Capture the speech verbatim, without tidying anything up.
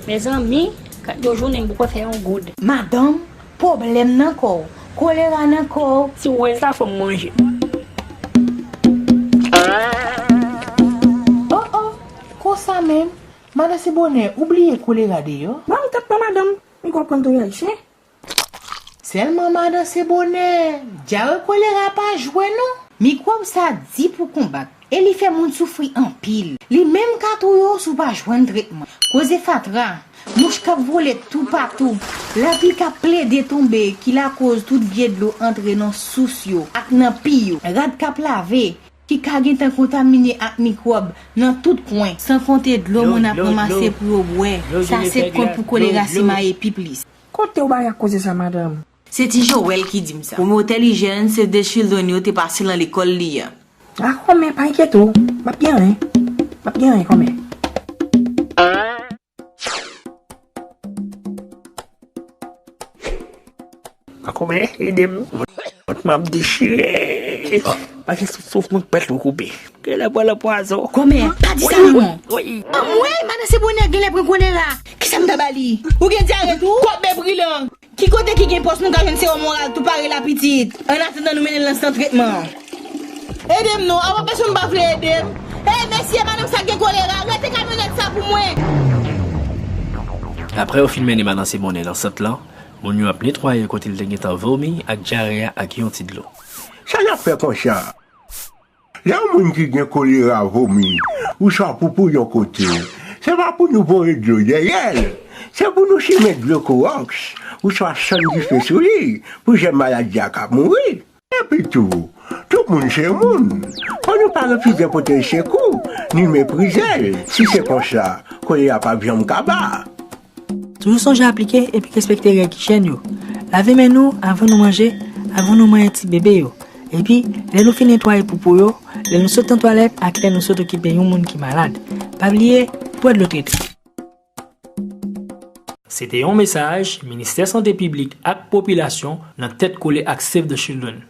Mezanmi, kat jou jounen m poko fè yon goud. Madanm, pwoblèm nan kò w, kolera nan kò w. Si w wè sa, fò m manje. Oh oh, konsa menm, madan se bonè, ou bliye kolera deyò? Ban m tèt mwen, madanm, m konprann tou ayisyen. Sèlman madan se bonè, dyare kolera pa jwe non. Mikwòb sa di pou konbat, e li fè moun soufri anpil. Li menm ka touye w si w pa jwenn tretman. Koze fatra, mouch k ap vole toupatou, lapli k ap plede tonbe ki lakoz tout byen dlo antre nan sous yo ak nan pi yo, rad k ap lave ki ka gentan kontamine ak mikwòb nan tout kwen, san konte dlo moun ap ranmase pou yo bwè. Sa se kont pou kolera simaye pi plis. Kote w bay ak koze sa, madanm? Se ti Joel ki di m sa. Pwomotè lijyèn Save the Children yo te pase nan lekòl li a. A kòmè, pa enkyete w. M ap gen anyen. M ap gen anyen, kòmè. A kòmè, ede m. Vant mwen ap dechire. Pa gen souf, souf mwen k pèt ou koupe. Genlè pran nan pwazon. Kòmè, pa di sa non. Anmwey, madan se bonè genlè pran kolera. Kisa m ta ba li? Ou gen dyare tou? Kòmè brilan. Ki kote ki gen pòs nou ka jwenn sewòm oral tou pare la pitit? Annatandan nou mennen l nan sant tretman an. Ede m non, apa pèsonn pa vle ede m? Ey mesye, madanm sa gen kolera, rete kamyonèt sa pou mwen. Apre yo fin mennen madan se bonè nan sant lan, moun yo ap netwaye kote l te gentan vomi ak dyare a ak yon ti dlo. Sa n ap fè konsa? Lè yon moun ki gen kolera vomi, oswa poupou yon kote, se pa pou nou voye dlo dèyè l. Se pou nou simen dlo klowòks, oswa sann dife sou li, pou jèm maladi a ka mouri. Epitou, tout moun se moun. Fò nou pa refize pote sekou, ni meprize l. Si se konsa, kolera p ap janm kaba. Toujou sonje aplike epi respekte règ ijyèn yo. Lave men nou avan nou manje, avan nou manyen ti bebe yo. Epi, lè nou fin netwaye poupou yo, lè nou sot nan twalèt ak lè nou sot okipe yon moun ki malad. Pa bliye, bwè dlo trete. Se te yon mesaj Ministè Sante Piblik ak Popilasyon nan tèt kole ak Save the Children.